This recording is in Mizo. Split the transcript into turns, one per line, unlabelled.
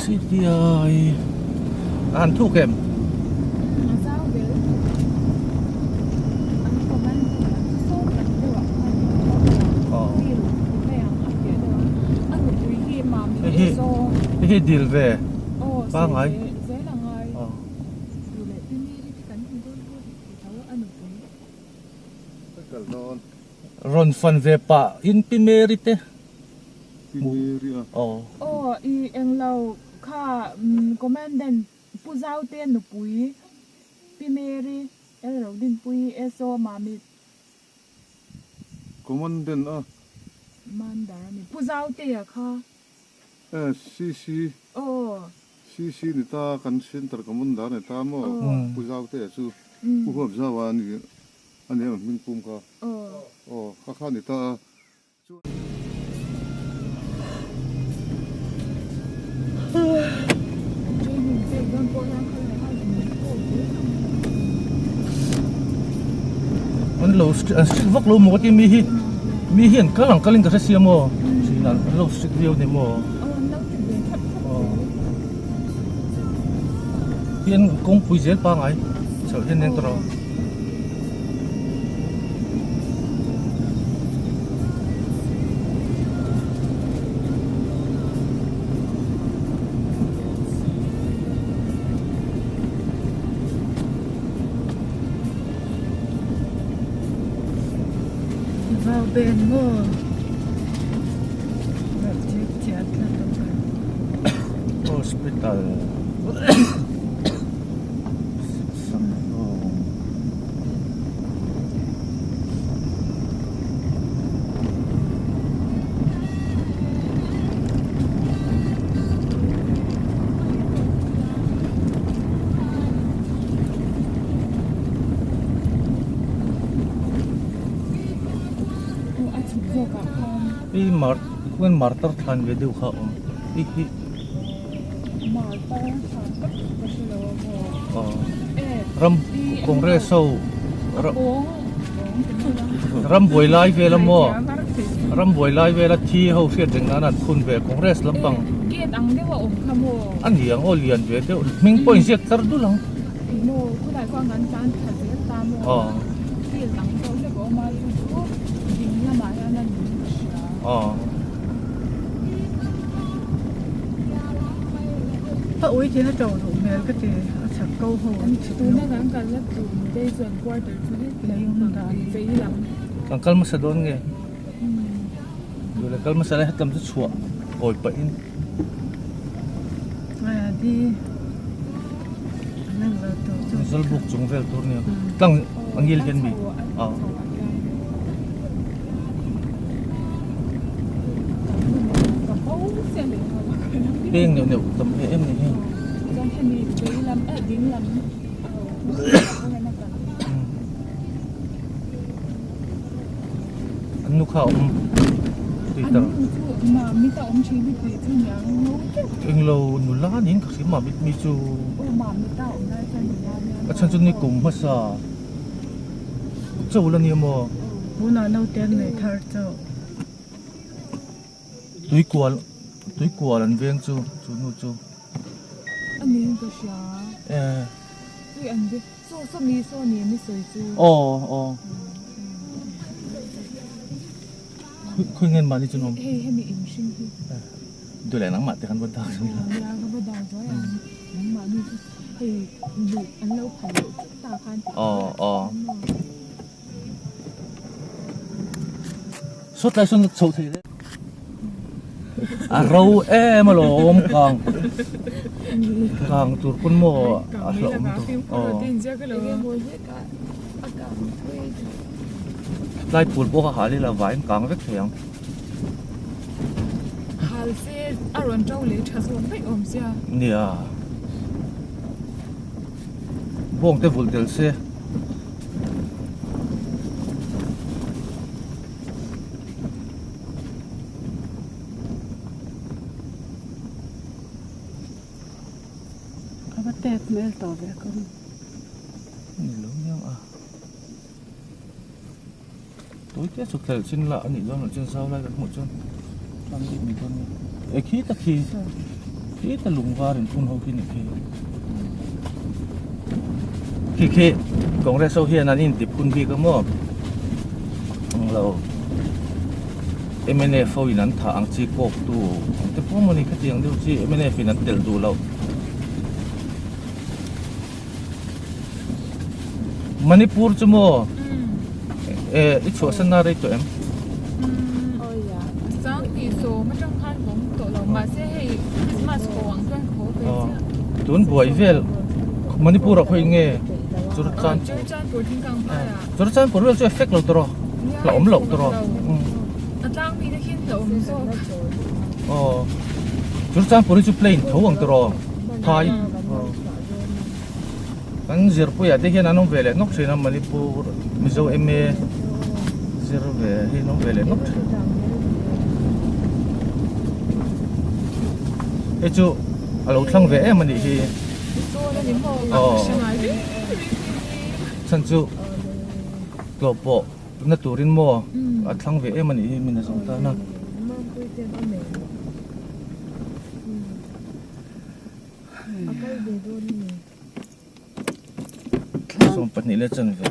City ai a han thuk em? Hei hi dil ve pangai rawn fan ve pah in Pi Mary te.
Aw i englo kha commandant Pu Zaute nupui Pi Mary L Rodinpuii SO Mamit.
Commandant a.
Mandar a ni Pu Zautea kha.
Eh CC.
Aw.
CC ni ta kan Center Commandar ni ta maw Pu Zautea chu Pu Huapzaua a ni a ni em hming pum kha.
Aw.
Aw kha kha ni ta a.
An lo an strict vak lo maw ka ti mi hi mi hi an kal ang kalin ka hre sia maw thin an lo strict viau ni maw hian kawngpui zel pangai chhoh hian eng tawrh a.
Vau ben maw
Hospital. I mar khuan martar thlan ve deuh kha a awm i hi. Ram Congress ho ram buai lai vel a maw ram buai lai vel a thi ho hriat reng nan an phun ve Congress lampang a ni ang aw lian ve deuh hming pawh inziak tar dul ang.
A ui thin a to duh hmel ka ti a chhak ko ho an chhuk
Tuna kan kal la tur day chuan quarter chu hlek lei awm dan vei lam.
Kan kal hmasa dawn nge? Duh leh kal hmasa lai hetam chu chhuah kawi pah in.
Aia di an lo tur chu.
Zawlbuk chung vel tur nia tlang a ngil hian mi a. Peng neuh neuh tam em em ni hi. An nu kha a awm tui tar. Englo nula niin ka hria mamit mi chu. A chhan chu ni kum hmasa. Chaw la nia maw?
Tunah naute an nei thar chauh.
Tuikual tuikual an veng chu chu nu chu.
A ning ka hria.
Eh.
Tui an veng saw saw mi saw ni mi sawi chu.
Aw aw. Khawi ngen mahni chu an awm.
Hei hemi in hring hi.
Duh leh nangmah te khan va dak zui la.
Nia ka va dak zuai ang. Nangmahni chu hei luh an lo phal loh chu.
Aw aw Saw tlai sawn chhoh theih le a ro em alawm kang kang tur pawn maw a hlauhawm tur aw tlai phul pawh kha hal ila vaiin kang vek thei ang.
Hal se a rawn to leh tha zawk daih awm sia.
Nia. Bawng te vulh tel se.
A va tet hmel tawh ve ka ru.
Ni lo miau a. Tui te chu thlel chin lah a nih dawn loh chuan zau lai kan hmuh chuan tlang bik mai dawn nia. E khi tak khi. Khita lung var in phun ho khi ni khi. Khi khi Congress ho hian an inti phun bik a maw? Ang lo. Mnf ho in an thah ang chi kawk tu ang te pawh mawni khatiang deuh chi mnf in an telh duh loh. Manipur chu maw eh i chhuahsan na rei tawh em? Tun buai vel Manipur ah khawi nge Churachandpur vel chu effect lo tawh rawh hlauhawm loh tawh rawh aw Churachandpur hi chu plane tho ang tawh rawh phai. Kan zirpuiah te hian an awm ve leh nawk thin a, Manipur Mizo MA zir ve hi an awm ve leh nawk thin. Hei chu a lo thlang ve em a nih hi. Aw chhan chu tlawh pawh na turin maw a thlang ve em a nih hi min a zawng tan a. Sawm pahnih leh chanve.